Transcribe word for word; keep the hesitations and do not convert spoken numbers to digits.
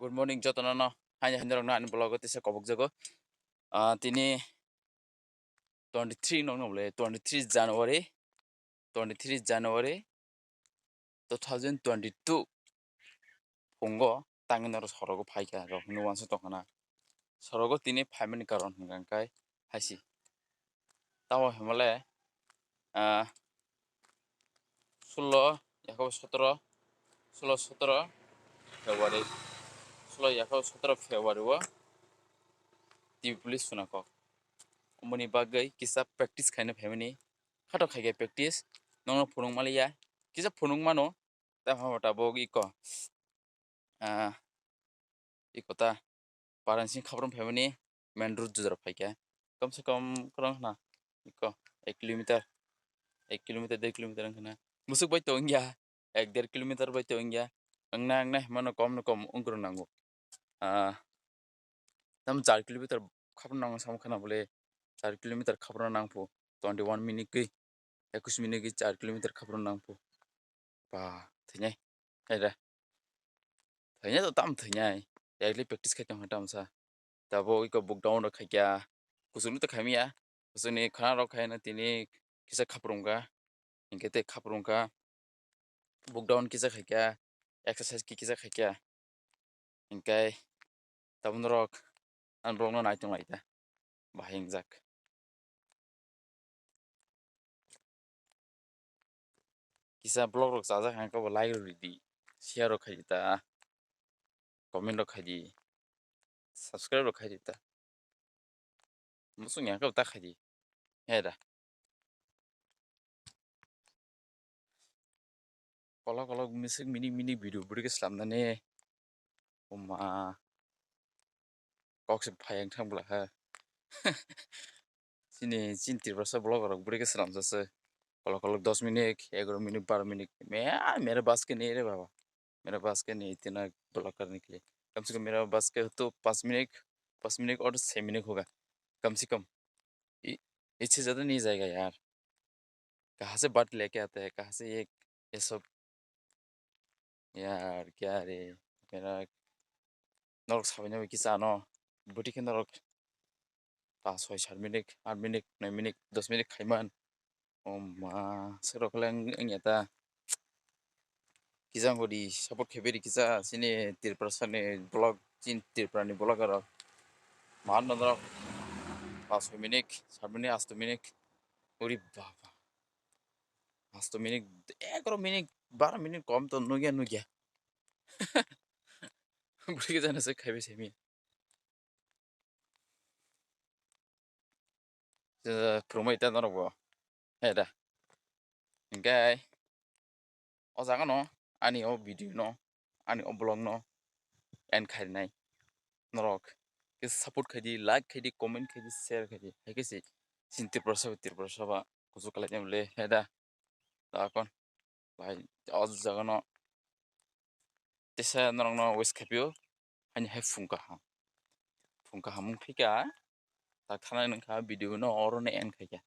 Good morning jotono no. Haini haini rokno ani vlog o tisa kobok jago. Ah, tini twenty three no no bole, twenty three January, twenty three January two thousand twenty two. Phungo tangwi norok sorogo phaikha rok hinwi uansuk tongkhana. Sorogo tini phaimani karon hwnkha khe haisi. Tamo hwnmale, ah, sullo, yakhao sotoro, sullo sotoro February, sullo yakhao sotoro February o T V police suna kok. Omoni bagwi kisa practice khaina phaimani. Khato khaikhe practice, nokno phunuk maliya, kisa phunuk mano, tamo tabuk iko, ah, iko ta parang sing khaprwng phaimani main road jujaro phaikhe. Kam se kam kwrwng khna iko ek kilometer, ek kilometer, dui kilometer wngkhna. Musuk bai to wngya, ek der kilometer bai to wngya. Wngna wngna himano kom no kom wngkrwng nango. Ah, tamo char kilometer khaprwng nango samo khna bole, char kilometer khaprwng nangphu, twenty one minute gwi, ekush minute gwi char kilometer khaprwng nangphu. Ba, thwinai. Hai da. Thwinai to tam thwinai. Daily practice khai tongkha tamsa. Tabo iko book down rok khaikya. Kuchukno to khaimya. Kuchukni khana rok khaina tini kisa khaprwngkha. Hinkhe tei khaprwngkha. Book down kisa khaikya. Exercise ki kisa khaikya. Hinkhe tabuk norok ani vlog no naitonglai ta. Bahai wngjak. Kisa vlog rok chajak hwnka bo like rok ridi, share rok khaidi ta, comment rok khaidi, subscribe rok khaidi ta. Muchung ya khe bo ta khaidi. He da. Kolok kolok misik minik minik video bwrwi khe slamnani. Oma. Kok se phai wng thang bwla ha. Chini, chini Tiprasa vlog rok bwrwi khe slamsa se. Kolok kolok dos minik, egaro minik, baro minik. Me, mere bas ke nahi re baba. Mere bas ke nahi itina vlog karne ke liye. Kam se kam mera bas ke to panch minik, panch minik aur chhe minik hoga. Kam se kam. I-, isse zyada nahi jayega yaar. Kahan se baat leke aate hain, kahan se ye, ye sab? Yaar, kya re, mera, norok sabaino bai kisa ano, bwtwi khe norok pas, soi, sat minik, at minik, noi minik, dos minik khaiman. O ma, se rok le wng, wngya ta. Kisa wngkha di, support khe beri kisa, chini Tiprasa ni vlog, chini Tripura ni vlogger rok. Ma norok pas, soi minik, sat minik, asto minik. Ori baba. Asto minik, egaro minik, baro minik kom to nugya nugya. Bwrwi khe jana se khaibai se mi. Phwrwngmai ta norok bo. He da. Hinkhe o jaga no ani o video no, ani o vlog no end khainai. Norok khe support khaidi, like khaidi, comment khaidi, share khaidi. Hai khe se chini Tiprasa, Tiprasa ba kuchuk kalainai le, he da. Dakon. Bai, o jaga no tesa norok no wish khaipio. Ani hai phung kaham. Phung kaham wng phika. Ta thana nang kha video no oro no end khaikha.